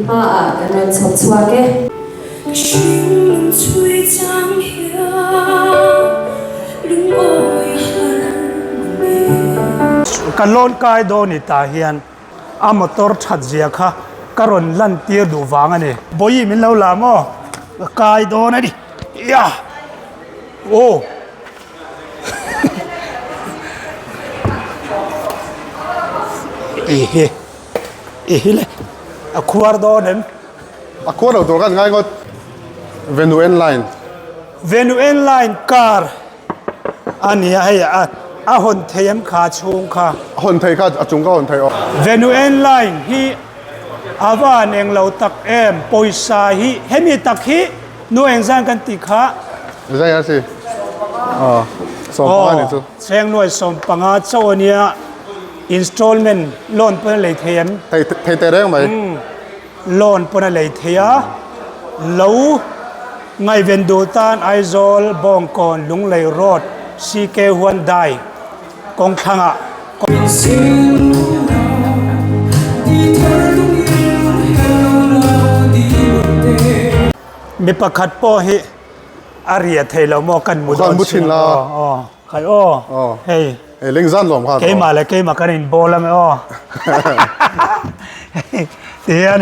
hmaah kan rawn chhawp chhuak e. Ka hringnun chhui chang hian lungawi a har mang e. Ka lawn kai dawn i tah hian a motor that zia kha ka rawn lan tir duh vang a ni. Bawihi min lo la maw? Ka kai dawn a ni. Ia! Aw! I hi i hi le a khuar dawn em? A khuar lo tur khan ngai ngawt Venu N line. Venu N line car a ni a hei a a hawn thei em kha chhung kha. A hawn thei kha a chung kha a hawn thei aw. Venu N line hi a van eng lo tak em pawisa hi hemi tak hi Nu engzan kan tih kha. Zai a si. Aw, 15 ni chu. Cheng nuai 15 chauh a nia installment loan pawn a lei thei em? Thei thei teh reng mai. Loan pawn a lei thei a. Lo ngaihven duh tan Aizawl Bawngkawn Lunglei Road CK Huandai kawngthlangah. Mi pakhat pawh hi a ria thei lo maw kan mu dawn chin la aw khai aw hei hei ling zan lawm kha keimah leh keimah kan in bawl ang aw ti hian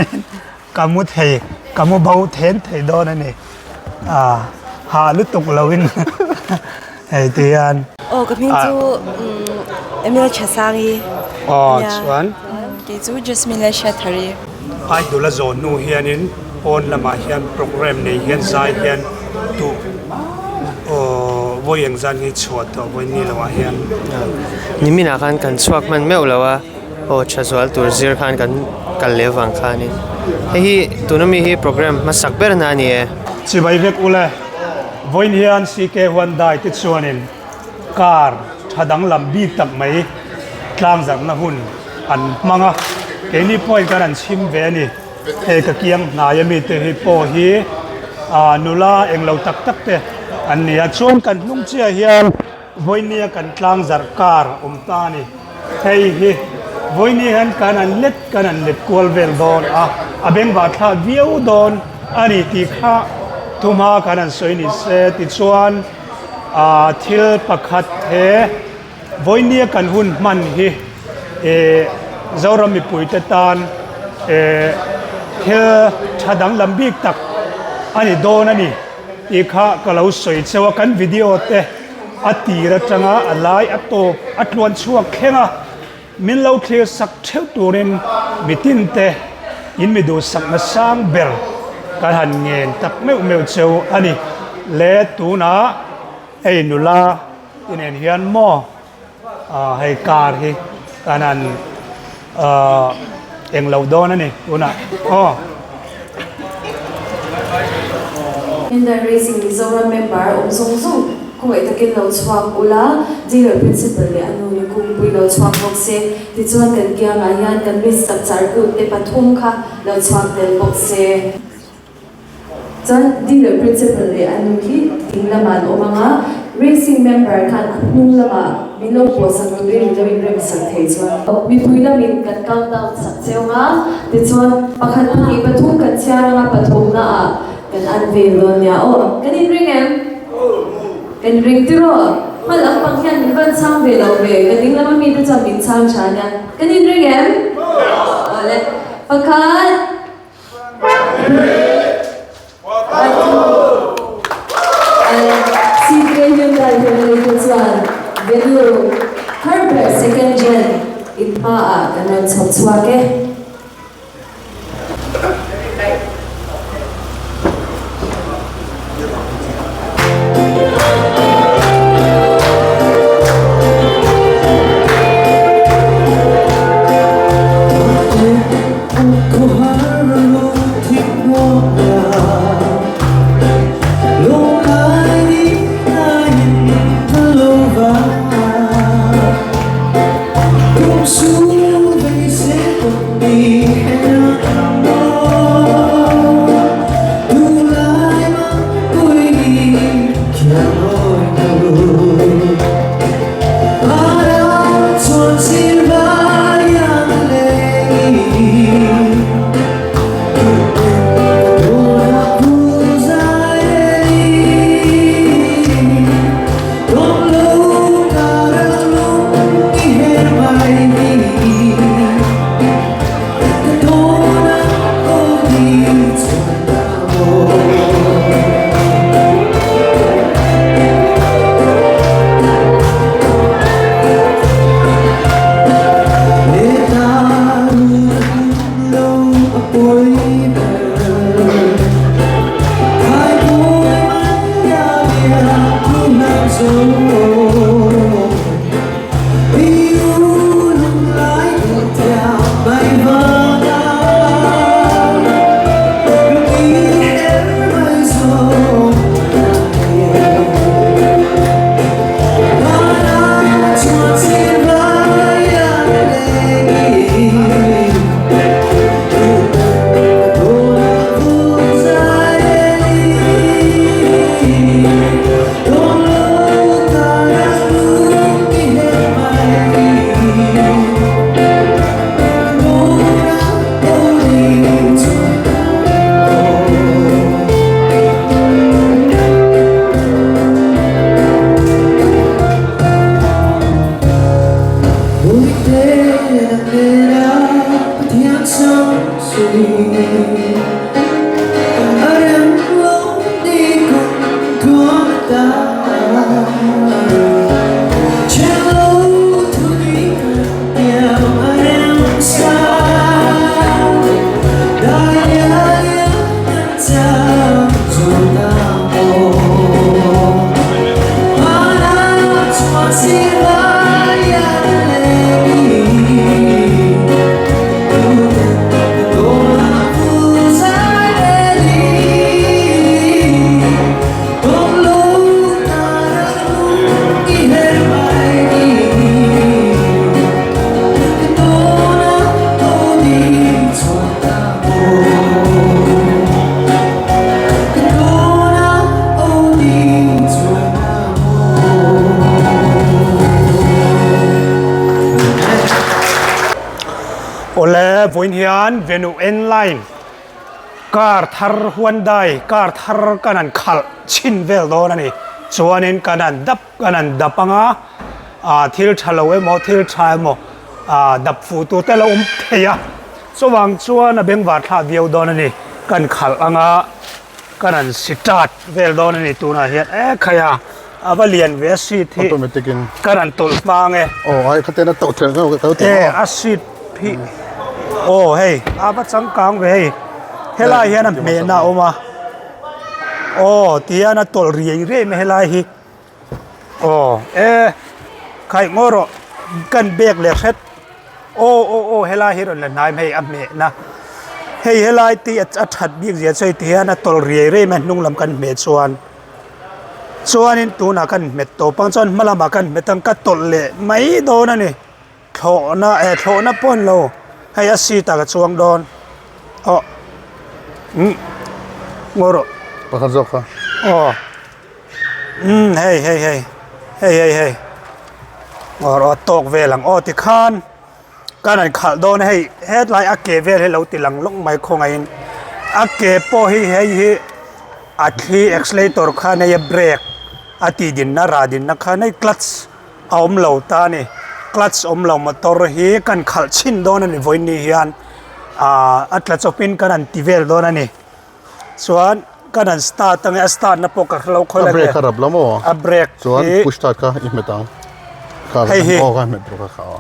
ka mu thei ka mu bo then thei dawn a ni a ha lutuk lo in hei ti hian aw ka hming chu Emil Chasangi aw chuan kei chu Jasmine Lalhriatthari. Idol a zawh hnu hianin pawn lamah hian programme nei hian zai hian duh aw vawi eng zan hi chhuah tawh vawi ni loah hian. Niminah khan kan chhuak hman meuh lo a, aw tha zual tur zir khan kan kal leh avang khanin hei hi tuna mi hi programme hmasak ber na a ni e. Chibai vek ule, vawiin hian CK Huandai te chuanin Car tha danglam bik tak mai tlangzarhna hun an hmang a, keini pawhin kan han chhim ve a ni. Hei ka kiang hnai ami te hi pawh hi ah nula englo tak tak te an ni a, chuan kan hnung chiah hian vawinia kan tlangzarh car a awm ta a ni. Hei hi vawinia hian kan han let kan han let kual vel dawn a, a bengvah thlak viau dawn a ni tih kha thumha kan han sawi ni se tichuan. Thil pakhat he vawinia kan hun hman hi Zoram mipuite tan thil tha danglam bik tak a ni dawn a ni tih kha ka lo sawi cheu a. Kan video te a tir atanga a lai a tawp a tluan chhuak thleng a. Min lo thlir sak theuh turin mitin te in mi duhsakna sang ber kan han ngen tak meuh meuh cheu a ni. Le tunah hei nula te nen hian maw hei car hi kan han eng lo dawn a ni tunah aw. Hyundai Racing Mizoram member awm zawng zawng Khawngaih takin lo chhuak ula, Dealer Principal leh a nu ni Kungpui lo chhuak bawk se, tichuan kan kiangah hian kan Miss Chapchar Kut te pathum kha lo chhuak tel bawk se. Chuan Dealer Principal leh a nu khi ding lamah an awm ang a, Racing member khan a hnung lamah min lo pawhsak turin min lo inremsak thei chuan. Mipui lamin kan count down sak cheu ang a, tichuan pakhat pahnih pathum kan chhiar ang a, pathumnaah Kan an vel dawn nia aw. Kan inring em? Kan inring tiraw? Hma lam pang hian min van chhang ve lo ve. Ka ding lama mite chuan min chhang tha nia. Kan inring em? Awle. Pakhat. Pathum. Awle. CK Hyundai family te chuan venue thar ber second gen in hmaah kan rawn chhawp chhuak e. Awle vawiin hian Venu N-line car thar Hyundai car thar kan han khalh chhin vel dawn a ni. Chuanin kan han dap kan han dap anga ah thil tha lo emaw thil tha emaw ah dap fuh tur te lo awm thei a. Chuvang chuan a bengvar thlak viau dawn a ni. Kan khalh anga kan han start vel dawn a ni tunah hian e khai a a va lian ve a seat hi Automatic in. kan han tawlh hmang e. Aw ai khaten a tauh theih ang ka lo ti E a seat hi aw hei a va changkang ve hei helai hian a hmehna a awm a aw tihian a tawlh riai riai mai helai hi. Aw e khaih ngaw rawh kan bag leh hret aw aw aw helai hi rawn la hnai hei a hmehna hei helai te a that bik zia chu hei ti hian a tawlh riai riai mai a hnung lam kan hmeh chuan chuanin tunah kan hmet tawp ang chuan hma lamah kan hmet ang ka tawlh leh mai dawn a ni thlawhna eh thlawhna pawh a ni lo hei a seat ah ka chuang dawn aw umm ngaw rawh Pakhat zawk kha. Aw. Umm hei hei hei hei hei hei aw aw tawk vel ang aw tikhan ka rawn khalh dawn a hei hetlai a ke vel hi lo ti lang lawk mai khawngaihin a ke pawh hi hei hi a thli accelerator khan hei a brake a tih dinna rah dinna khan hei clutch a awm lo ta a ni clutch awm lo motor hi kan khalh chhin dawn a ni vawiin hian ahh a tla chawpin kan han ti vel dawn a ni. Chuan kan han start ange a start na pawh ka hrelo khawi A brake a rap la maw? A brake Chuan push start kha i hmet ang. Kha Hei hi. Aw kha hmet bawk a kha aw.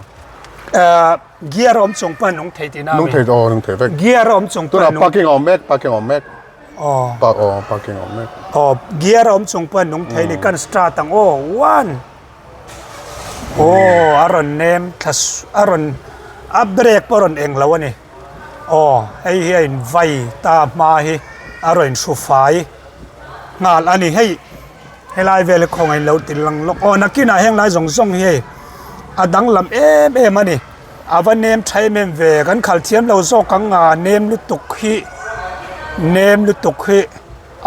Eh gear a awm chung pawh a nung thei tihna a mi? Nung thei aw nung thei vek. Gear a awm chung pawh a Tunah nung. parking a awm mek parking a awm mek. Aw. Park aw parking a awm mek. Aw gear a awm chung pawh a nung thei ni kan start ang aw one. Aw a rawn nem thla a rawn a brake pawh a rawn eng lo a ni. Aw hei hi a in vai ta hma hi a rawn in hru fai nghal a ni hei helai vel hi khawngaih in lo ti lang lawk aw nakinah heng lai zawng zawng hi hei a danglam em em a ni a va nem tha em em ve kan khalh thiam lo zawk ang a nem lutuk hi nem lutuk hi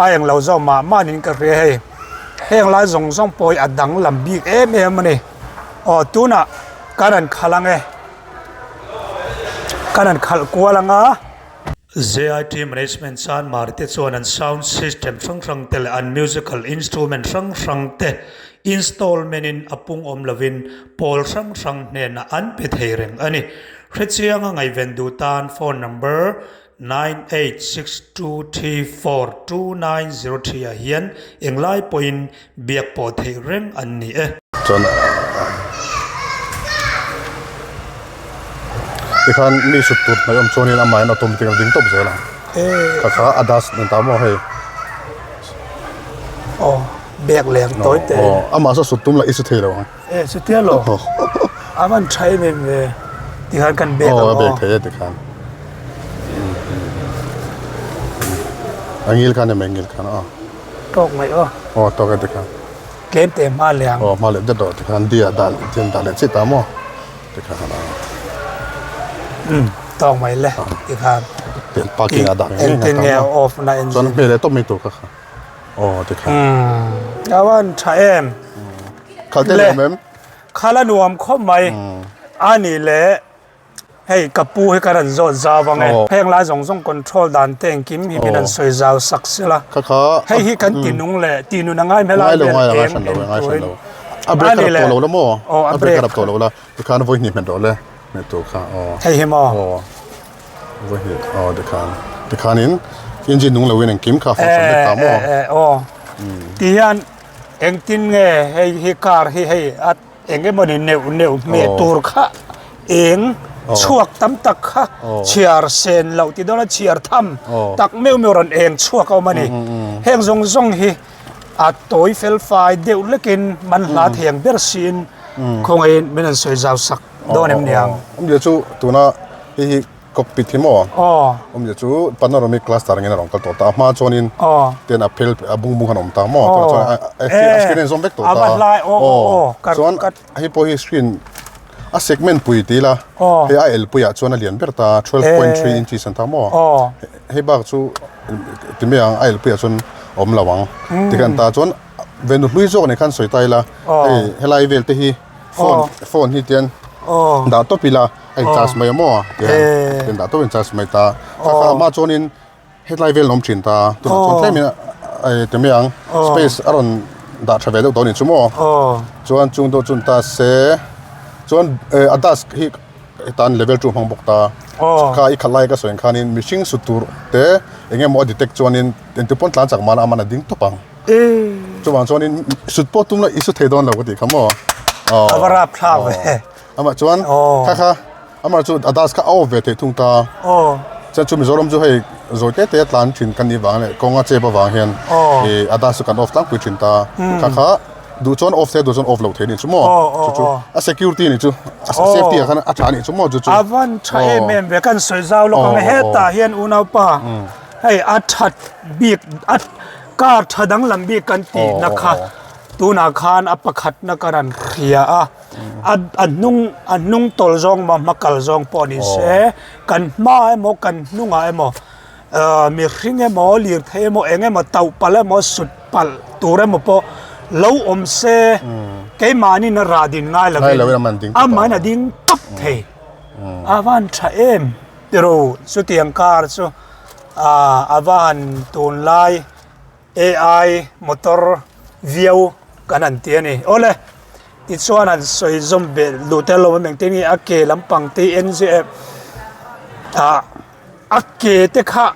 a eng lo zawk mah mah niin ka hria hei heng lai zawng zawng pawh hi a danglam bik em em a ni aw tunah ka rawn khalh ang e. Kan han khalh kual ang a. JIT Management chuan Marte chuan an sound system hrang hrang te leh an musical instrument hrang hrang te installment in a pung awm lovin pawl hrang hrang hnenah an pe thei reng a ni. Hrechianga ngaihven duh tan phone number 9862342903 ah hian englai pawhin biak pawh theih reng an ni e. Chuan tikhan mi sut tur hnaih awm chuanin amahin automatic a ding tawp zel ang kha kha a dust an ta maw hei. Aw bag leng tawi te. Aw amah saw sut tum lah i su thei lo ang. E chutia lo a van tha em em ve tikhan kan bag ang aw a bag thei e tikhan a ngil khan em ngil khan aw tawk mai aw aw tawk e tikhan tlem te hma leh ang aw hma leh det aw tikhan dia dah tian dah leh chi ta maw tikhan aw um tawk mai le tikhan tian parking a dah engtin nge off na engine chuan hmel leh tawp mai tur kha kha aw tikhan um a van tha em Khal te nuam em? Khal a nuam khawp mai. A nih leh hei ka pu hi ka rawn zawt zau ang e. Heng lai zawng zawng control dan te engkim hi min rawn sawi zau sak sela. Hei hi kan ti nung leh ti nun a ngai hmel lai vel eng eng turin. A brake a rap tawh lo la maw? A brake a rap tawh lo la. Tikhan vawi hnih hmet rawh le. Hmet tur kha aw. Hei hi maw? Vawi hnih aw tikhan tikhanin engine nung loin engkim kha function vek ta maw? E e aw ti hian engtin nge hei hi car hi hei a eng emawni neuh neuh hmeh tur kha eng chhuak tam tak kha chhiar sen loh ti dawn a chhiar tham tak meuh meuh rawn eng chhuak a awm a ni. Heng zawng zawng hi a tawi fel fai deuh lekin man hla thei ang ber siin khawngaihin min rawn sawi zau sak dawn em niang. Awmzia chu tuna hei hi cockpit hi maw? Aw. Awmzia chu panoramic cluster angin a rawn kal tawh ta a hma chuanin Aw. ten a phel a bung bung khan a awm ta maw? Tunah chuan a screen a inzawm vek tawh ta. A va hlai aw aw aw. Chuan hei pawh hi screen a segment pui ti ila hei a elpuiah chuan a lian ber ta 12.3 inches an ta maw? Aw. Hei bak chu ti mai ang a elpuiah chuan a awm lo ang tikhan tah chuan venu hlui zawk nen khan sawi ta ila hei helai vel te hi phone phone hi tian dah tawp ila a in charge mai ang maw tihian dah tawp in charge mai ta kha kha hma chuanin hetlai vel an awm thin ta tunah chuan tlemin ti mai ang space a rawn dah tha ve deuh tawh a ni chu maw chuan chung deuh chu ta se chuan a desk hi. Hetan level 2 hmang bawk ta. Kha i khalh lai ka sawi ang khanin mihring su tur te eng emaw a detect chuanin engti pawn tlan chak mahla aman a ding tawp ang. Chuvang chuanin sut pawh tum la i su thei dawn lo ka tih kha maw. A va rap thlak ve. Amah chuan kha kha amah chu a das kha a off ve theih thung ta. Chuan chu Mizoram chu hei zawi te te a tlan thin kan nih vang leh kawng a chep avang hian a das chu kan off tlangpui thin ta. Kha kha Duh chuan off thei a, duh chuan off lo thei a nih chu maw? Chu chu a security a nih chu, a safety ah khan a tha a nih chu maw chu chu. A van tha em em ve, kan sawi zau lawk ang e, hetah hian unaupa hei a that bik a car tha danglam bik kan tihna kha tunah khan a pakhatna ka rawn hria a, a hnung a hnung tawl zawng emaw hma kal zawng pawh ni se kan hma emaw kan hnungah emaw Ahh mihring emaw lirthei emaw eng emaw tauh palh emaw sut palh tur emaw pawh lo awm se keimahnin a rah din ngai lovin amahin a ding tawp thei a van tha em tiro chutiang car chu ahh a van tunlai AI motor viau kan han ti a ni. Awle, tichuan han sawi zawm belh duh tel lo a engtin nge a ke lampang te hi NGF ah a ke te kha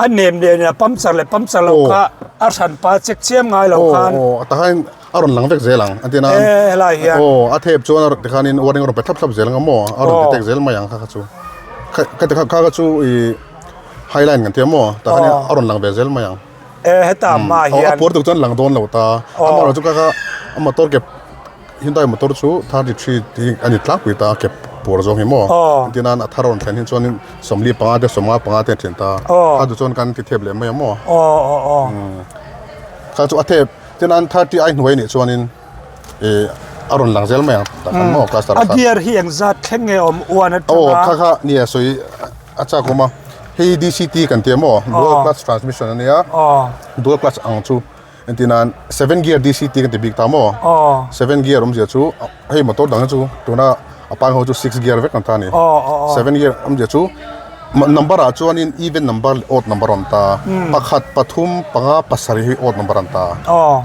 a nem leh a puncture leh puncture loh kha a hran pa check chiam ngai lo khan. Aw aw tahan a rawn lang vek zel ang a tina. E helai hian. Aw a thep chuan a rawn tikhanin warning a rawn pe thlap thlap zel ang a maw a rawn detect zel mai ang kha kha chu. Kha kha kha chu ih. Highline kan tia maw? Tah khan a rawn lang ve zel mai ang. E heta hma hian. A puar tuk chuan lang dawn lo ta. Amaherawh chu ka kha a motor ke Hyundai motor chu 33 hi a ni tlangpui ta a ke puar zawng hi maw? Engtin nan a thar a rawn thlen hi chuanin 45 te 55 te a then ta. Kha duh chuan kan ti thep leh mai ang maw? Kha chu a thep tin an 30 ai hnuai nih chuanin ih a rawn lang zel mai ang tah khan maw cluster ah A khan. gear hi engzat thleng nge awm uan atanga? Aw kha kha nia sawi. A chak awm a, hei DCT kan ti a maw, dual clutch transmission a nia, dual clutch ang chu engtin nan seven gear DCT kan ti bik ta maw, seven gear awmzia chu hei motor dang hi chu tuna a pangai ho chu six gear vek an ta a ni, seven gear awmzia chu number ah chuanin even number leh odd number a awm ta, pakhat pathum panga pasarih hi odd number an ta,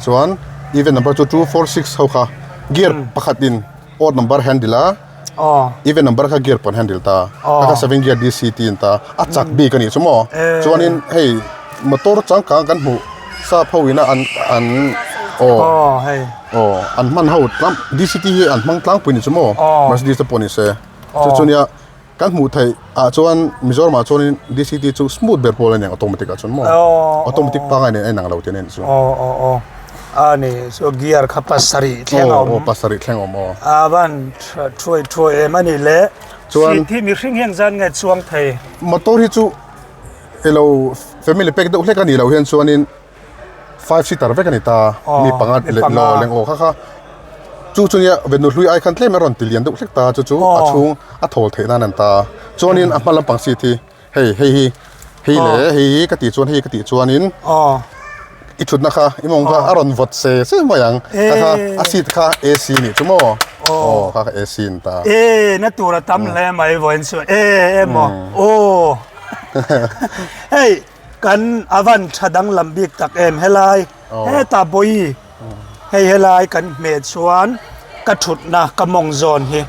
chuan even number chu two four six ho kha gear pakhatin odd number handle a. Even number kha gear pawn handle ta a kha seven gear DCT an ta a chak bik a nih chu maw chuanin hei motor changkang kan hmuh sap ho ina an an aw aw an hman ho tlang DCT hi an hmang tlangpui a nih chu maw Mercedes te pawh ni se chu chu nia kan hmuh theih ah chuan Mizoram ah chuanin DCT chu smooth ber pawl a ni ang automatic ah chuan maw automatic pangngai nen a inang lo tih a ni chu. A ni chu gear kha pasarih thleng a awm. Aw pasarih thleng a awm aw. A van tha thuai thuai em a ni le. Chuan. Seat hi mihring hian zan nge chuang thei. Motor hi chu elo family pack deuh hlek a nih loh hian chuanin five seater vek a ni ta. Mi panga leh lo leng aw kha kha. Chu chu nia venu hlui ai khan tlem a rawn ti lian deuh hlek ta chu chu a chhung a thawl theih nan an ta. Chuanin a hma lampang seat hi. Hei hei hi hei le hei hi ka tih chuan hei ka tih chuanin i thutna kha i mawng kha a rawn vawt se se mai ang kha kha a seat kha AC nih chu maw aw kha kha AC ni ta e na tur a tam hle mai vawiin chu e emaw aw hei kan a van tha danglam bik tak em helai heta bawi hei helai kan hmeh chuan ka thutna ka mawng zawn hi.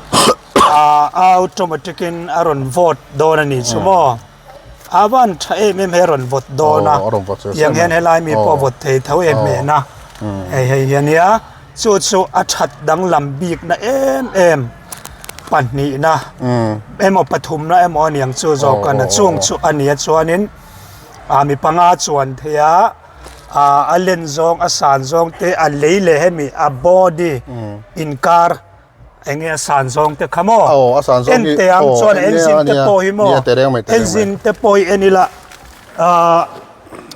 Ahh automatic in a rawn vote dawn a ni chu maw? A van tha em em hei a rawn vawt dawn a, tiang hian helai mi pawh a vawt thei tho em hmel a, hei hei hi a nia, chu chu a that danglam bikna em em pahnihna emaw pathumna emaw a niang chu zawk a chung chu a nia chuanin ah mi panga chuan thei a ah a len zawng a san zawng te a lei leh hemi a body inkar. Eng nge a san zawng te kha maw? Aw, a san zawng hi. En teh ang chuan engine te pawh hi maw? Nia, tereng mai, tereng mai. Engine te pawh hi en ila, ah,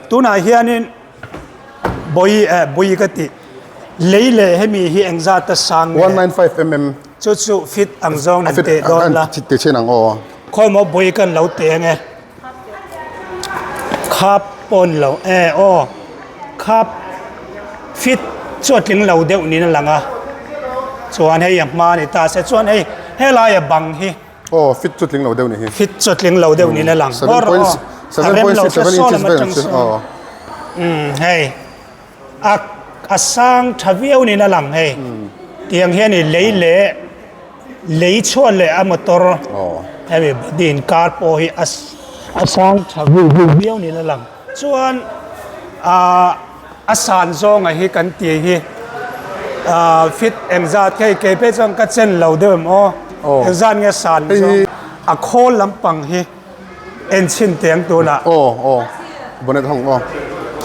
tunah hianin bawi, eh, bawi ka ti, lei leh hemi hi eng zat a sang nge? 195 mm. Chu chu fit ang zawng nan teh dawn la. Fit teh chin ang aw. Khawi maw bawi kan lo teh ang e. Khap pawn lo e aw khap fit chu a tling lo deuh niin a lang a chuan hei a hma a ni ta se chuan hei helai a bang hi aw fit chu tling lo deuh ni hi fit chu a tling lo deuh niin a lang a rem lo hre sawn lam atang sawn umm hei a a sang tha viau niin a lang hei tiang hian i lei leh Lei chhuah leh a motor hemi body inkar pawh hi a a sang tha viau niin a lang. Chuan ahh a san zawnga hi kan tih hi ahh fit engzat hei kei phei chuan ka chen lo deuh em aw engzat nge san zawng a khawl lampang hi en chhin teh ang tunah. Aw aw bonnet hawng aw.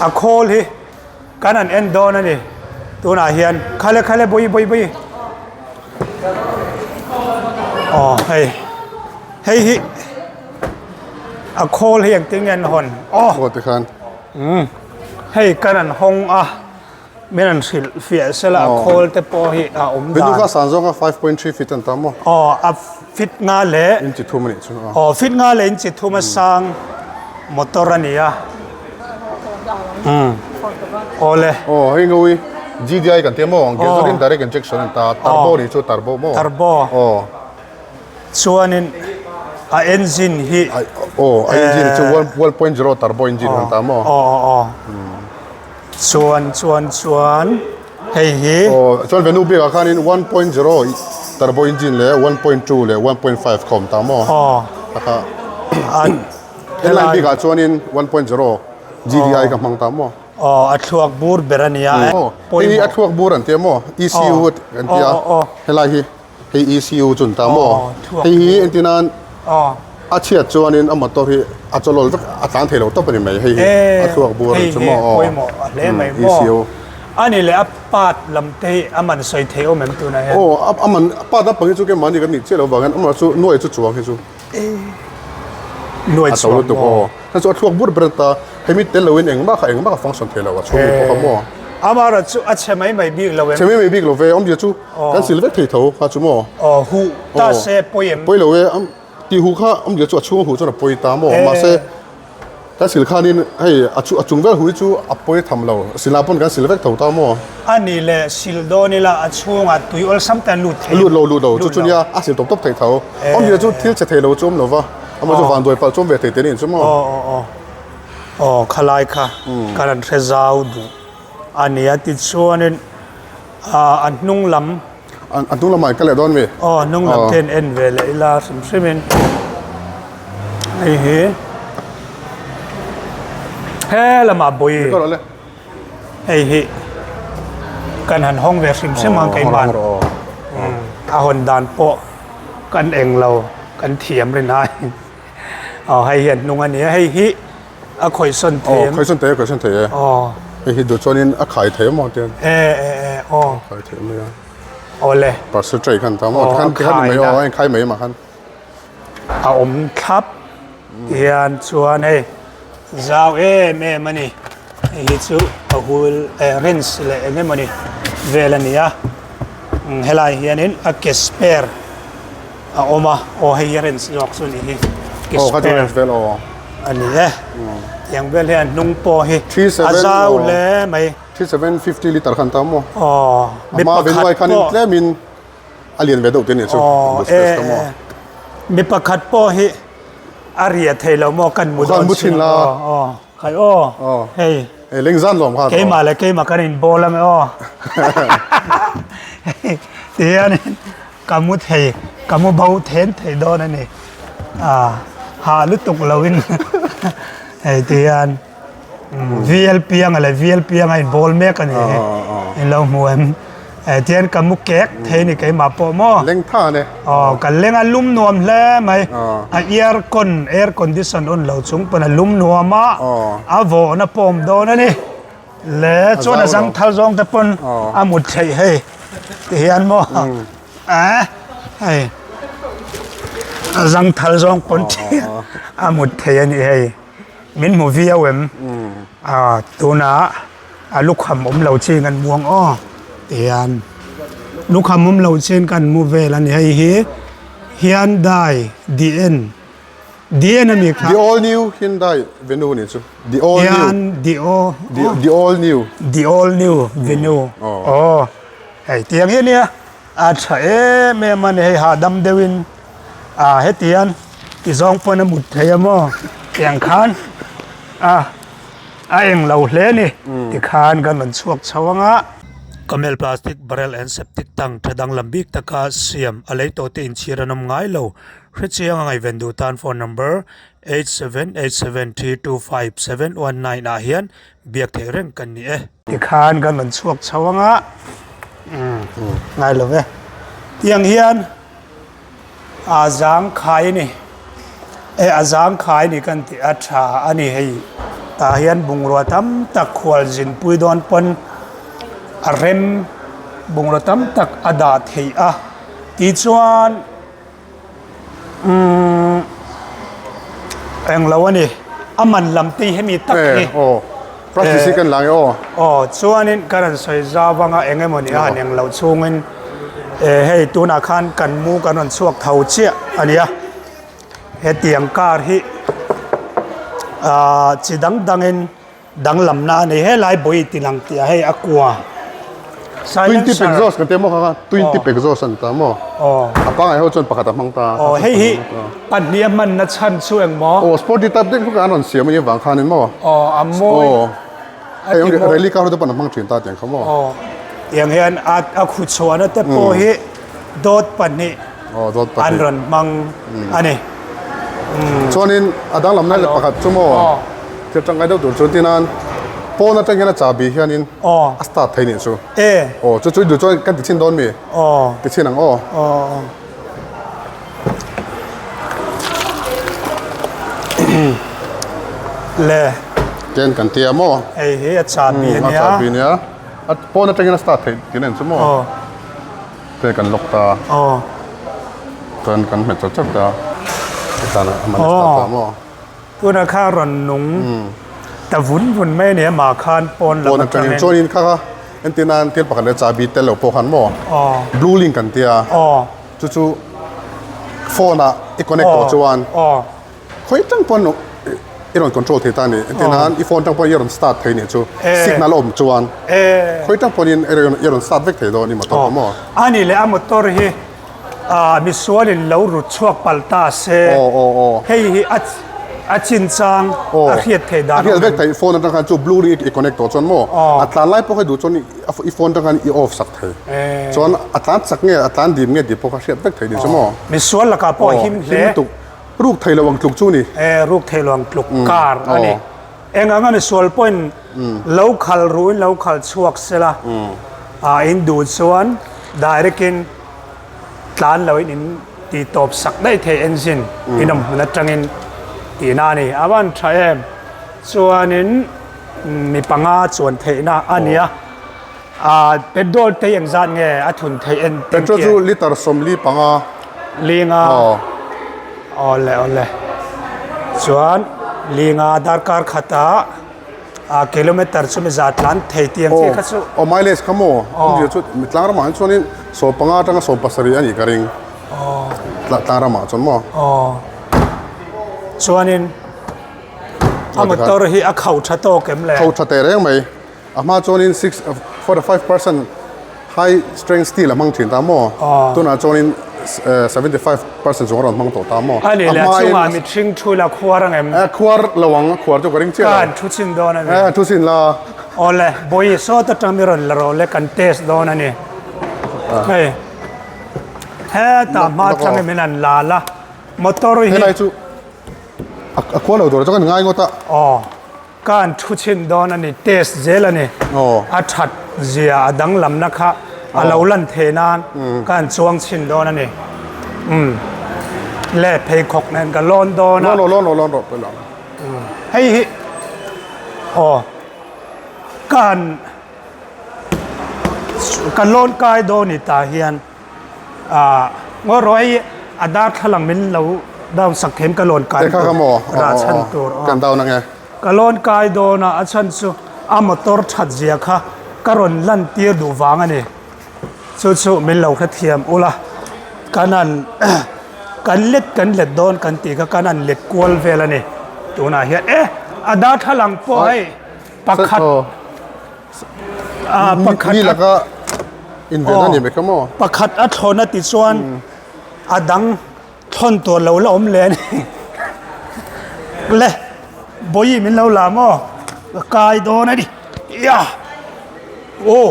A khawl hi. Kan han en dawn a ni tunah hian khale khale bawi bawi bawi aw hei hei hi a khawl hi engtin nge an hawn aw aw tikhan umm hei kan han hawng a min han hrilh fiah sela a khawl te pawh hi a awm dan Venue kha san zawng a 5.3 feet an ta maw aw a fit nga leh inchi thum a nih chu aw fit nga leh inchi thum a sang motor a ni a. Awle. Aw hei ngawi GDI kan tia maw gasoline direct injection an ta turbo ni chu turbo maw turbo aw chuanin a engine hi aw a engine chu 1.0 turbo engine an ta maw aw aw aw chuan chuan chuan hei hi aw chuan venue bik ah khanin 1.0 turbo engine leh 1.2 leh 1.5 kha awm ta maw aw a Helai bikah chuanin 1.0 GDI ka hmang ta maw? Aw, a thluak bur ber a nia e. Aw, hei hi a thluak bur an tia maw? ECU an tia. Helai hi hei ECU chu an ta maw? Hei hi entir nan a chhiat chuanin a motor hi a chawlawl vek a tlan thei lo tawp a ni mai hei hi a thluak bur an chu maw? Hei hi pawimawh a hle mai maw? ECU. A ni leh a part lam te hi a man sawi theih awm em tunah hian? Aw, a man part lampang hi chu keimahni kan nih chiah lo vangin amah chu nuai chu chuang hi chu. Nuai A to lutuk aw. Hei chu a thluak bur ber ta. Hei mi tel loin engmah kha engmah kha function thei lo a chhung pawh kha maw. Amara chu a chhe mai mai bik lo em? Chhe mai mai bik lo ve. Awmzia chu kan sil vek thei tho kha chu maw. Aw huh ta se pawi em? Pawi lo e. Tih huh kha awmzia chu a chhung a huh chuan a pawi ta maw. Mahse Kan sil khanin hei a chu a chung vel hui chu a pawi tham lo, silah pawn kan sil vek tho ta maw? A nih leh sil dawn ila a chhungah tui awlsam te an lut thei. Lut lo lut lo, chu chu nia a sil tawp tawp thei tho. Awmzia chu thil che thei lo chu awm lo va, amah chu vanduai palh chu awm ve thei te nih chu maw? Aw aw aw aw khalai kha kan han hre zau duh a nia tichuanin a hnung lam A hnung lamah in ka leh dawn mi? Aw, a hnung lam te in en ve leh ila hrim hrim in hei hi he lamah bawi hei hi kan han hawng ve hrim hrim ang keimah a hawn dan pawh kan eng lo kan thiam rin ai aw hei hi a hnung a ni a hei hi A khawihsawn thei em? Aw, khawihsawn thei e, khawihsawn thei e. Aw. Hei hi duh chuanin a khai thei maw tian? E e e, aw. Khai thei mai a. Awle. Parcel tray khan ta maw? Aw, a khai na. Aw, a inkhai mai mah khan. A awm thlap hian chuan hei zau em em a ni. Hei hi chu a hul eh rinse leh eng emawni vel a ni a. Helai hianin a ke spare. A awm a, aw hei hi a ren zawk chu a nih hi. Aw kha chu ren vel aw. A ni e. Tiang vel hian hnung pawh hi a zau hle mai. 3750 liter khan ta maw? Aw. Mi pakhat pawh. Tlemin a lian ve deuh te nih chu. Aw e e. Mi pakhat pawh hi a ria thei lo maw kan mu dawn si. Aw aw. Khai aw. Hei. Hei lengzan lawm khan. Keimah leh keimah kan inbawl ang e aw. Tihianin. Ka mu thei, ka mu bo then thei dawn a ni. Ah, hah lutuk loin. Hei ti hian VLP anga leh VLP anga in bawl mek a ni hi. In lo hmu em? Hei ti hian ka mu kek thei ni keimah pawh maw? Leng tha ne. Aw ka leng a lum nuam hle mai. A air con air condition on lo chung pawn a lum nuam a. A vawhna pawh awm dawn a ni. Le chuan a zang thal zawng te pawn a mut theih hei ti hian maw a hei a zang thal zawng pawn a mut theih a ni hei min hmu viau em a tunah a lukham awm lo chin kan muang aw ti hian lukham awm lo chin kan mu vel a ni hei hi Hyundai DN DN a mi kha. The all new Hyundai Venue ni chu. The all new. Hian the all The, the all new. The all new Venue. Oh. Oh. Hei tiang hi nia a tha em em a ni hei hahdam deuhin a hetian ti zawng pawn a mut thei a maw tiang khan a a eng lo hle ni tikhan kan rawn chhuak chho anga. Camel plastic barrel and septic tank tha danglam bik taka siam a lei tawh te inchhir an awm ngai lo. Hrechiang a ngaihven duh tan phone number 8787325719 ah hian biak theih reng kan ni e. Tikhan kan rawn chhuak chho anga umm ngai lo ve. Tiang hian a zang khai a ni e a zang khai a ni kan tih a tha a ni hei tah hian bungrua tam tak khual zinpui dawn pawn a rem bungrua tam tak a dah theih a tichuan. Umm englo a ni a man lam te hi hemi tak hi Eh aw price hi kan lang e aw aw chuanin ka rawn sawi zau anga eng emaw ni a han englo chhungin eh hei tunah khan kan mu kan rawn chhuak tho chiah a nia hetiang car hi ah chi dang dangin Danglamna a nei helai bawi ti lang tih ah hei a kua Twin tip exhaust kan tia maw kha kha twin tip exhaust an ta maw a pangai ho chuan pakhat a hmang ta aw hei hi pahnih a hmanna chhan chu eng maw aw sporty type deuh kha an rawn siam a nih avang khanin maw aw a mawi aw hei rally car ho te pawn a hmang thin ta tiang kha maw aw tiang hian a a khuchhuahna te pawh hi dawt pahnih Aw dawt pahnih. An rawn hmang a ni. Chuanin a danglamna leh pakhat chu maw thil tangkai deuh tur chu tinan pawn atang hian a chahbi hianin a start thei nih chu. Aw chu chu i duh chuan kan ti chhin dawn mi? Ti chhin ang aw. Le. Ken kan tia maw? Hei hi a chahbi a nia. A chahbi nia. Pawn atangin a start theih tih a ni chu maw? Te kan lawk ta. Aw. Chuan kan hmet chawt chawt ta. Tichuan a man a start ta maw? Tunah khan rawn nung ta vun vun mai a ni a mah khan pawn lam atangin. Chuanin kha kha entir nan thil pakhat leh chahbi tel lo pawh khan maw? Aw. Blue link kan tia. Aw. Chu chu phone ah i connect tawh chuan. Aw. Khawi tang pawn i rawn control thei ta a ni. Engtin nan i phone tang pawhin i rawn start thei nih chu signal a awm chuan khawi tang pawhin i rawn start vek thei dawn i motor kha maw? A nih leh a motor hi misualin lo rut chhuak palh ta se hei hi a chinchang a hriat theih dan a hriat vek theih phone atang khan chu blue ring i connect tawh chuan maw a tlan lai pawh kha duh chuan i phone atang khan i off sak thei chuan a tlan chak nge a tlan dim nge tih pawh kha hriat vek theih nih chu maw? Misual lakah pawh a him hle. Ruk thei lo ang tluk chu ni. E, ruk thei lo ang tluk car a ni. Eng anga misual pawhin lo khal ruin lo khal chhuak sela, a in duh chuan direct in tlan loin in ti tawp sak daih thei engine in awm hmun atangin tihna a ni. A van tha em? Chuanin mi panga chuan theihna a ni a. A petrol te hi engzat nge a thun theih en Petrol chu liter 45. Linga. Awle awle. Chuan linga darkar khatah a kilometer chu mi za tlan thei tih ang chi kha chu. Aw mileage kha maw? Awmzia chu tlang ramah hian chuanin 15 atanga 17 a nih ka ring. Tlang ramah chuan maw? Aw. Chuanin a motor hi a khauh tha tawk em le? Khauh tha teh reng mai. A hma chuanin six 45 percent high strength steel a hmang thin ta maw? Tunah chuanin 75 percent chung a rawn hmang tawh ta maw? A ni le, a chungah mihring thu la khuar ang em? Khuar lo ang, a khuar chu ka ring chiah lo. Ka han thu chhin dawn a ni. Eh, thu chhin la. Awle, bawi sawt atang mi rawn la rawh le, kan test dawn a ni. Hei, hetah hma atangin min han la la, motor hi. Helai chu. A khual lo tur chu kan ngai ngawt a. Aw. Ka an thu chhin dawn a ni, test zel a ni. A that zia a danglamna kha a lo lan thei nan ka an chuang chhin dawn a ni. Umm. Le pheikhawk nen ka lawn dawn a. Lawn rawh, lawn rawh, lawn rawh pawh lawn. Hei hi aw ka han ka lawn kai dawn ni tah hian. Ah ngaw rawh hei a darthlalang min lo down sak them ka lawn kai tur rah chhan tur aw kan down ange ka lawn kai dawn a a chhan chu a motor that zia kha ka rawn lan tir duh vang a ni chu chu min lo hrethiam ula kan han kan let kan let dawn kan tih kha kan han let kual vel a ni tunah hian e a darthlalang pawh hei pakhat. Ah, pakhat mi laka inven a ni mai kha maw? Pakhat a thlawn a ti chuan a dang thlawn tur lo la awm leh a ni. Le, Bawihi min lo la maw? Ka kai dawn a ni. Ia! Aw!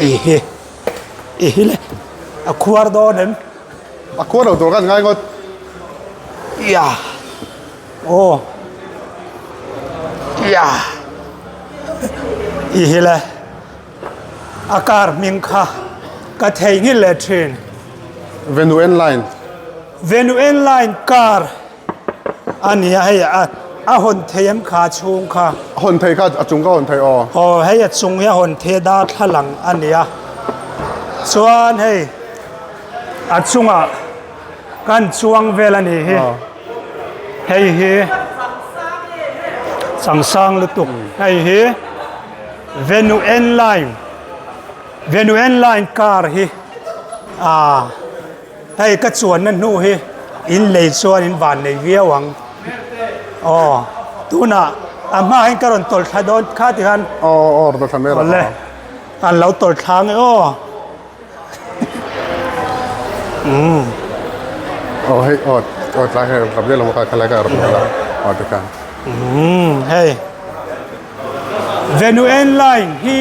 Ihi, ihi le, a khuar dawn em? A khuar lo tur khan ngai ngawt. Ia. Aw. Ia. I hi le. A car hming kha ka theihnghilh leh thin. Venue N line. Venue N line car a ni a hei a a hawn thei em kha chhung kha. A hawn thei kha a chung ka hawn thei aw. Aw hei a chung hi a hawn thei a darthlalang a ni a. Chuan hei. A chungah kan chuang vel a nih hi hei hi changsang lutuk hei hi Venu N line Venu N line car hi ah hei ka chuanna hnu hi in lei chuan in van nei viau ang aw tunah a hma hian ka rawn tawlh thla dawn kha ti khan aw aw rawn tawlh thla mai rawh an lo tawlh thla ang e aw. Aw hei aw aw tlai hei rap vel awm a kha khalai kha rap vel a aw tikhan. Hei Venue Line hi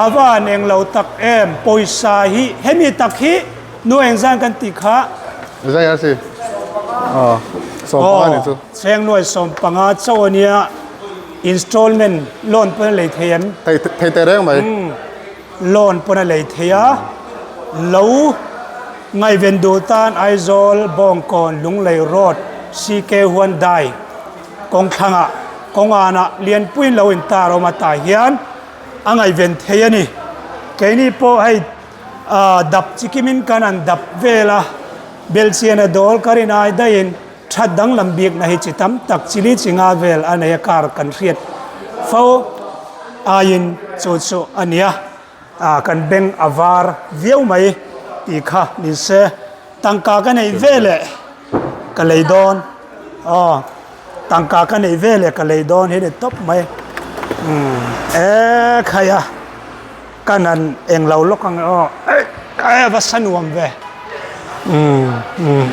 a van eng lo tak em pawisa hi hemi tak hi nu engzan kan tih kha. Zai a si aw 15 ni chu. Cheng nuai 15 chauh a nia installment loan pawn a lei thei em. Thei thei teh reng mai. Loan pawn a lei thei a, lo ngaihven duh tan Aizawl, Bawngkawn, Lunglei Road, CK Huandai kawngthlangah kawnganah lianpuiin lo intar awm a tah hian a ngaihven thei a ni. Keini pawh hei dap chikimin kan han dap vel a, belhchian a dawl ka rin ai daihin that danglam bikna hi chi tam tak chili chi nga vel a nei a kar kan hriat fo aiin chu chu a nia ah kan beng a var viau mai tih kha ni se tangka ka neih veleh ka lei dawn aw tangka ka neih veleh ka lei dawn hi ni tawp mai umm e khai a. Ka nan eng lo lawk ang e aw. Ei a va sa nuam ve. Umm umm.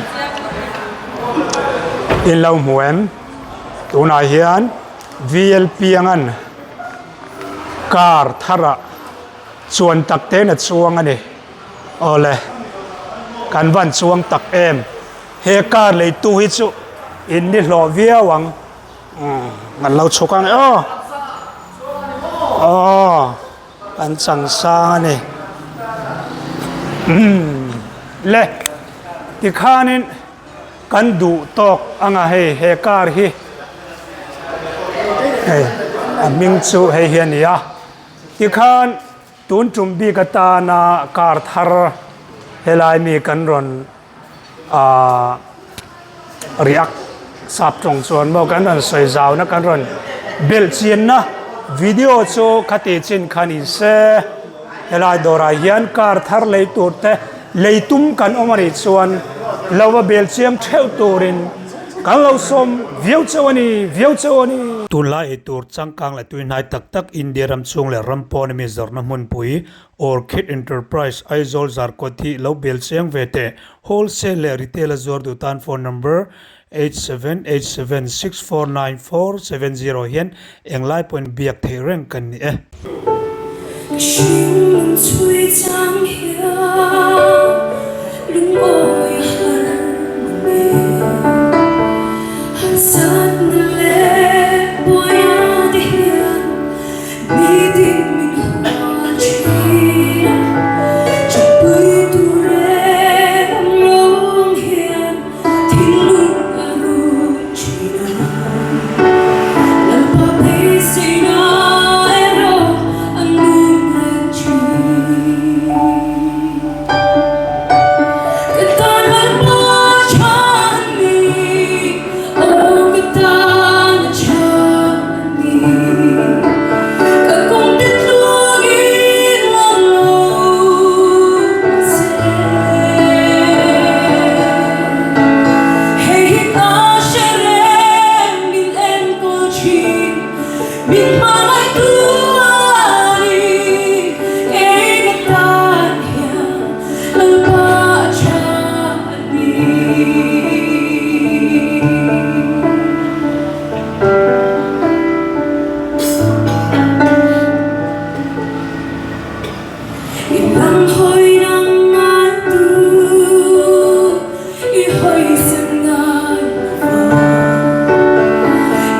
In lo hmu em? Tunah hian VLP angan car tharah chuan tak te'n a chuang a ni. Awle kan van chuang tak em. He car leitu hi chu in ni hlawh viau ang. Umm an lo chhuk ang e aw aw an chang sang a ni umm le tikhanin kan duh tawk anga hei he car hi hei a hming chu hei hi a ni a tikhan tun tum bik atana car thar helai mi kan rawn. Ahh react sap tawng chuan maw kan rawn sawi zauna kan rawn belh chianna video chu khati chin kha ni se helai dawrah hian car thar lei tur te lei tum kan awm a nih chuan lo va bel chiang theuh turin kan lo sawm viau chauh a ni viau chauh a ni. Tunlai eitur changkang leh tuihnai tak tak India ram chhung leh ram pawn ami zawrhna hmunpui Orchid Enterprise, Aizawl Zarkawt hi lo bel chiang ve teh. Wholesale leh Retail a zuar duh tan phone number 8787649470 hian englai pawhin biak theih reng kan ni e. Ka hring chhui chang hian. Lungawi a har mang e. Harsatna leh buaia te hian nitin min hual thin a. Chawpui tur reng awm lo ang hian thinlung a run thin a. Lalpa beiseina erawh a nung reng thin. Ka tan Lalpa chhan ni, aw ka tan a chhan ni. Ka kawngte tluangin lang lo che. Hei hi ka hre reng min enkawl thin, min hmangaihtu a ni. Kei ka tan hian Lalpa a tha a ni. I lam hawi nang ngai tu, i hawi sem ngai lo va.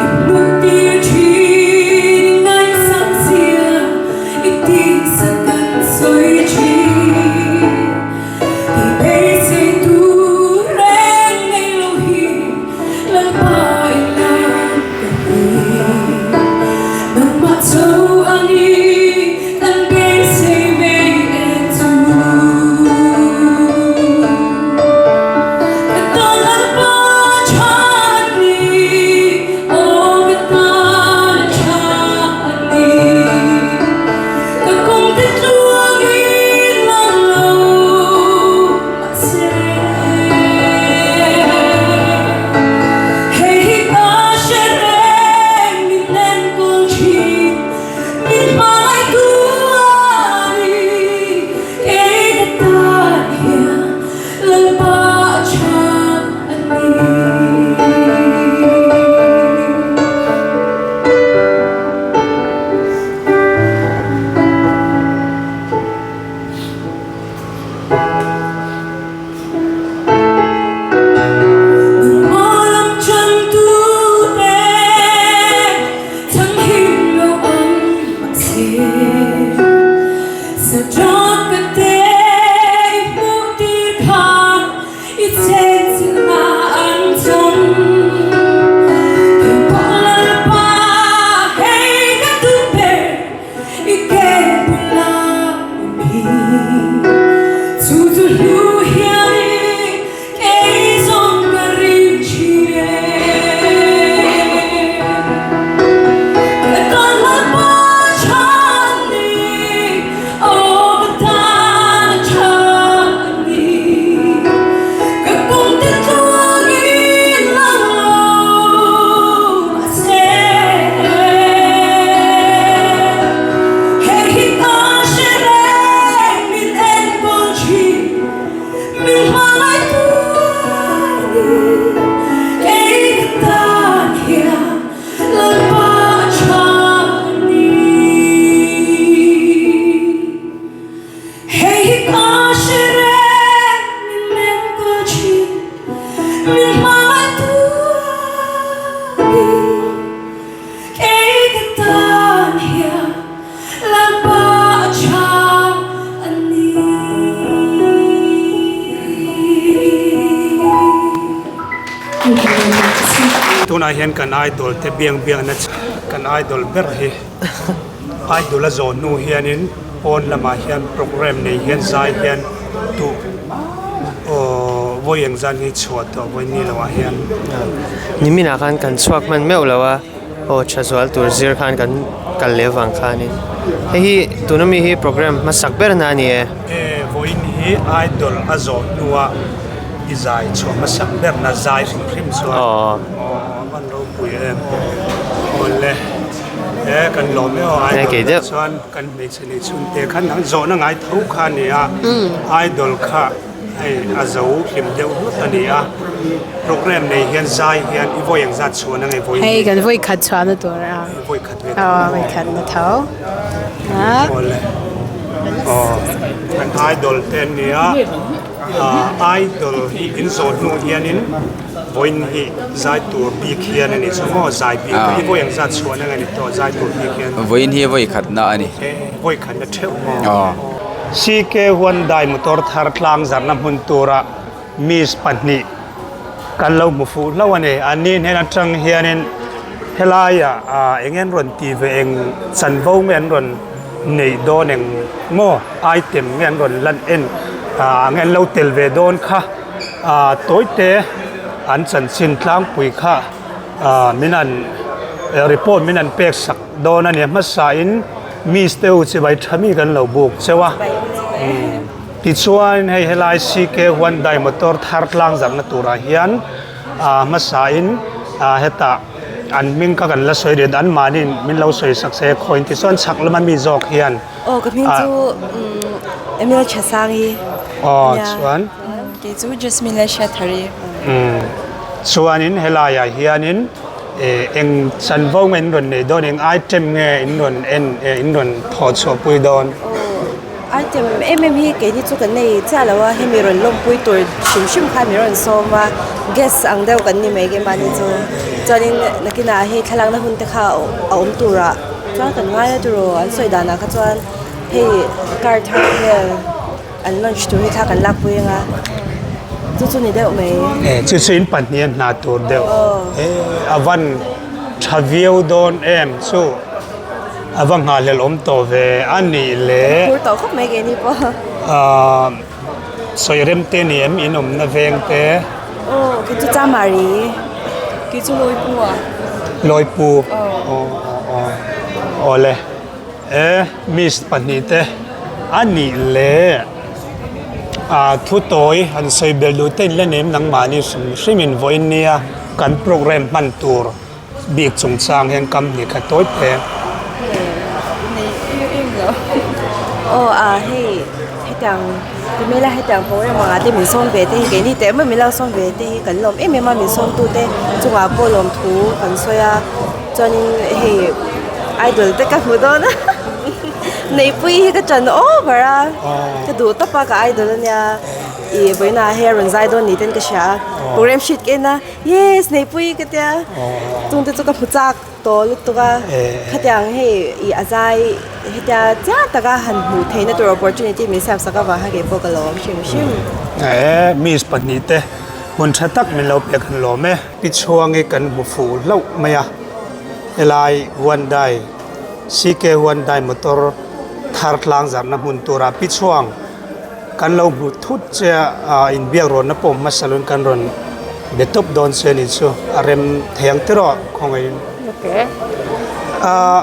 I hmuh tir thin i ngaihsak zia, i tihsak kan sawi thin. I beisei tur reng nei lo hi Lalpa i lam ka ni. Nangmah cho a ni kan beisei mei en chu. Ka tan Lalpa tha a ni, aw ka tan a tha a ni. Ka kawngte tluangin lang lo mahse. Hei hi ka hre reng min enkawl thin, min hmangaihtu a ni. Kei ka tan hian Lalpa a tha a ni. Nangmah lam chantu te chhanghim lo ang mahse Saṭat ka te i hmuh tir khan i chenchilhna an chawm. Keipawh Lalpa hei ka duh ber i ke bula awm hi. Chu chu hlu hianin kei zawng ka ring thin e. Ka tan Lalpa chhan ni, aw ka tan a chhan ni. Ka kawngte tluangin lang lo mahse. Hei hi ka hre reng min enkawl thin, min hmangaihtu a ni. Kei ka tan hian Lalpa a tha a ni. Hei hi ka hre reng min enkawl thin, min hmangaihtu a ni. Kei ka tan hian Lalpa a tha a ni. Tunah hian kan idol te biang biakna kan idol ber hi idol a zawh hnu hianin pawn lamah hian program nei hian zai hian duh aww vawi eng zan hi chhuah tawh vawi ni loh ah hian. Niminah khan kan chhuak hman meuh lo a, aw tha zual tur zir khan kan kal leh avang khanin hei hi tuna mi hi program hmasak ber na a ni e. E vawiin hi idol a zawh hnuah i zai chhuah hmasak ber na zai hrim hrim chuan aw a van ropui em awle e kan lawm em aw idol chuan kan hmeichhe nei chhun te khan an zawhna ngai tho kha a ni a idol kha hei a zo hlim deuh hlut a ni a program nei hian zai hian i vawi engzat chhuahna nge vawi hei kan vawi khat chhuahna tur a vawi khat ve tho vawi khat na tho awle aw kan idol te an ni a. Idol hi in zawh hnu hianin vawiin hi zai tur bik hian a ni chu maw zai bik hi vawi engzat chhuahna nge ni tawh zai tur bik hian? Vawiin hi vawi khatna a ni. Vawi khatna theuh maw? CK Hyundai motor thar tlang zarhna hmun tura Miss pahnih kan lo hmu fuh hlauh a ni. An ni hnen atang hianin helaiah eng nge an rawn tih ve eng chanvo nge an rawn neih dawn eng maw item nge an rawn lan en ah nge an lo tel ve dawn kha ah tawite an chanchin tlangpui kha ah min han report min han pek sak dawn a ni. A hmasain Miss te u chibai tha mi kan lo buk cheu a. Tichuan hei helai CK Hyundai motor thar tlang zarhna turah hian ah hmasain ah hetah an hming kha kan la sawi rih a anmahniin min lo sawi sak se khawiin tichuan chhak lama mi zawk hian Aw ka hming chu Emil Thasangi Aw chuan Kei chu Jasmine Lalhriatthari. Umm chuanin helaiah hianin eh eng chanvo nge in rawn nei dawn eng item nge in rawn en eh in rawn thawh chhuahpui dawn? Item em em hi keini chu kan nei chiah lo a, hemi rawn lawmpui tur hrim hrim khan min rawn sawm a, guest ang deuh kan ni mai keimahni chu. Chuanin nakinah hei thlalakna hun te kha a awm turah chuan kan ngai a tiraw an sawi danah kha chuan hei car thar vel an launch tur hi thla kan lakpui ang a, chu chu ni deuh mai. Chu chu in pahnih a hna tur deuh a van tha viau dawn em chu. A va nghahhlelh awm tawh ve a nih le. Phur tawh khawp mai keini pawh. Aaa sawi rem te ni em in awmna veng te. Aw kei chu Chamari. Kei chu Lawipu a. Lawipu. Aw aw aw awle e miss pahnih te a nih le aa thu tawi han sawi belh duh te in la nem nangmahni hrim hrim in vawiin nia kan programme hman tur. Bik chungchang hian company kha tawi hle. Aw a hei hetiang Timela hetiang program anga te min sawm ve te hi keini teh mai min lo sawm ve te hi kan lawm em em a min sawm tu te chungah pawh lawm thu kan sawi a chuanin hei idol te ka hmu dawn a Neihpuii hi ka ṭan over a ka duh tawp a ka idol ania ih vawiinah hei a rawn zai dawn ni ten ka hria a program sheet ka en a. Yes, Neihpuii ka tia. Chungte chu ka hmu chak tawh lutuk a. Khatiang hei i a zai hetia chiang taka han hmuh theihna tur opportunity min siam sak avang khan keipawh ka lawm hrim hrim. E, Miss pahnihte hun tha tak min lo pek han lawm e. Pi chhuangi kan hmu fuh hlauh mai a, helai Hyundai, CK Hyundai motor thar tlang zarhna hmun turah Pi Chhuang, Kan lo hmu thut che a, inbiak rawnna pawh hmasa lovin kan rawn be tawp dawn che a ni chu a rem thei ang tiraw khawngaihin. Ahh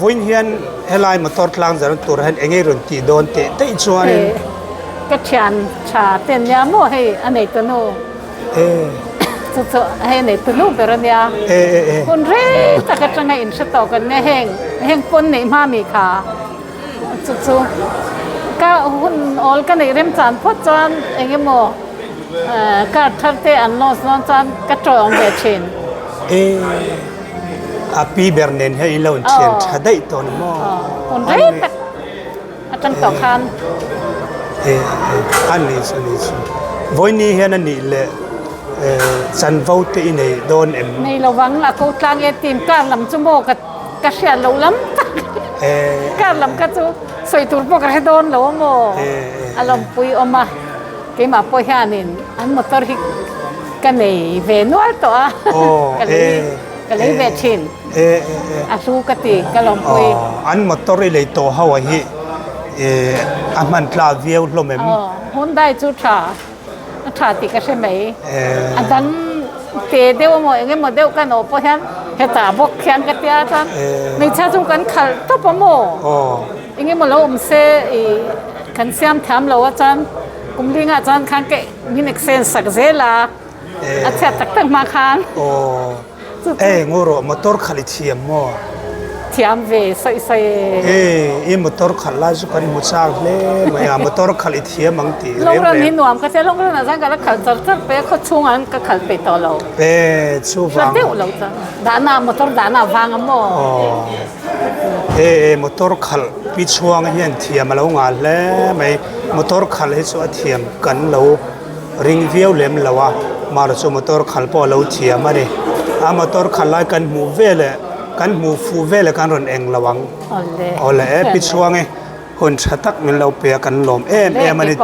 vawiin hian helai motor tlang zar tur hian eng nge rawn tih dawn teh daih chuanin. Ka thian tha te ania maw hei a nei ta nu. Chu chu hei a nei ta nu ber ania. Hun rei tak atanga inhre tawh kan nia heng heng pawn neih hma mi kha. Chu chu ka hun awl ka neih rem chan phawt chuan eng emaw card thar te an launch dawn chuan ka tawng ve thin. E a pi ber nen hian in lo inthian tha daih tawh ni maw? Hun rei tak atang tawh khan. E a ni chu ni chu. Vawiini hian a nih leh chanvo te i nei dawn em? Nei lovang a ko tlang e team car lam chu maw ka Ka hriat loh lam tak kar lam kha chu sawi tur pawh ka hre dawn lo a maw? A lawmpui awm a, keimah pawh hianin an motor hi ka nei ve nual tawh a, ka lei ka lei ve thin. A hlu ka ti, ka lawmpui. An motor i lei tawh ho a hi a hman tlak viau hlawm em? Hyundai chu tha. A tha tih ka hre mai. A dang te deuh emaw eng emaw deuh kan awh pawh hian hetah bawk khian ka tia chuan hmeichhia chu kan khalh tawp a maw? Eng emaw lo awm se ih kan siam thiam lo a chuan kum lingah chuan khan ka min exchange sak zel a, a chhiat tak tak hma khan. Ei ngaw rawh motor khalh i thiam maw? thiam ve sawi sawi e. E, i motor khalh lai chu kan hmu chak hle mai a, motor khalh i thiam ang tih reng reng. Long run hi nuam ka tia, long run ah chuan ka la khalh char char pei a, khaw chhungah an ka khalh peih tawh lo. E, chuvang. Hla deuh lo chuan dahna motor dahna vang a maw? Aw, e, e, motor khalh pi chhuang hian thiam a lo ngah hle mai, motor khalh hi chu a thiam kan lo. Ring viau lem lo a, mahrawh chu motor khalh pawh a lo thiam a ni. A motor khalh lai kan hmuh veleh kan hmuh fuh veleh kan rawn eng lo ang. Awle e pi chhuang e, hun tha tak min lo pe a kan lawm em em a ni.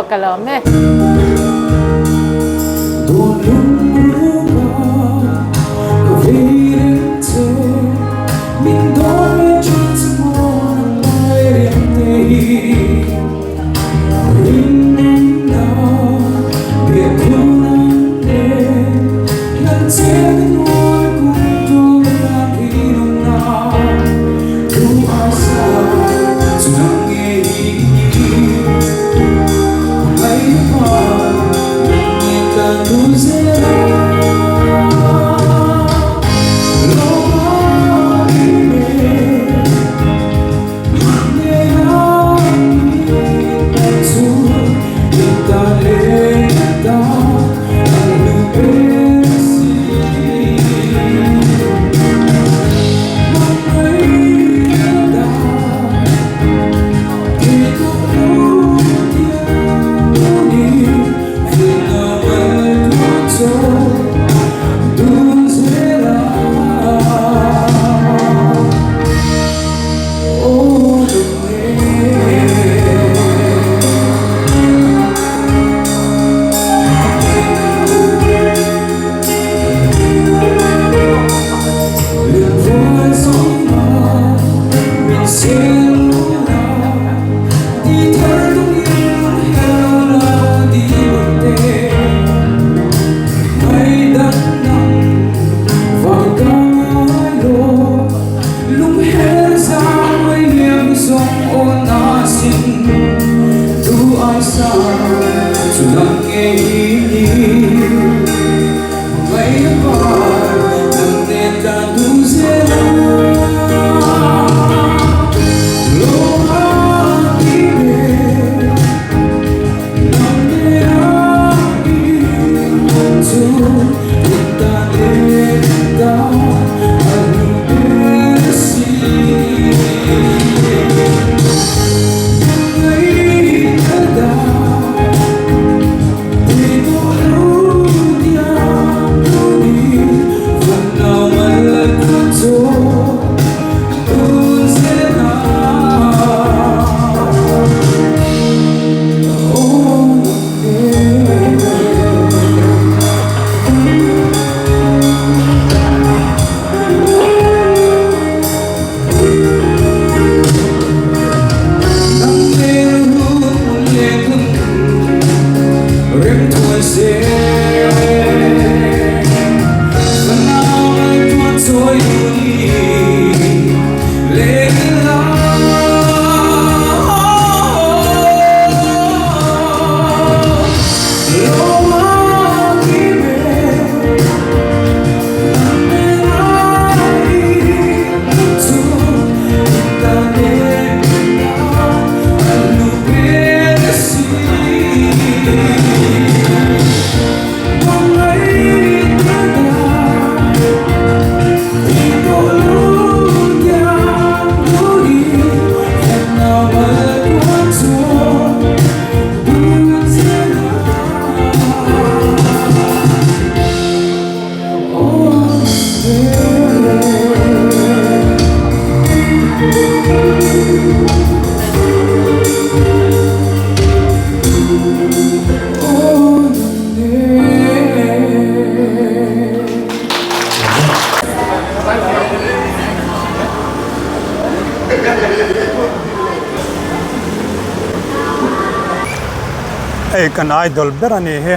Hei kan idol ber a nih hi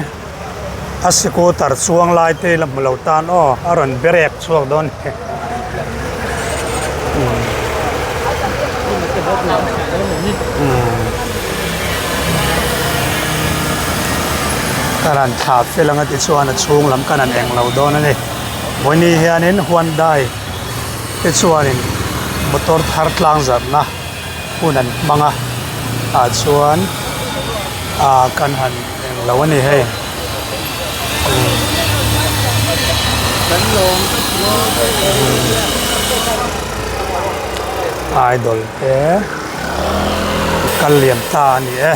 a scooter chuang lai te la hmu lo tan aw a rawn berek chhuak dawn a ni. Ka rawn thla fel anga tichuan a chhung lam ka rawn eng lo dawn a ni. Vawiin hianin Hyundai te chuanin. Motor thar tlang zarhna hun an hmang a ah chuan ah kan han eng lo a ni hei Idol te kal liam ta a ni e.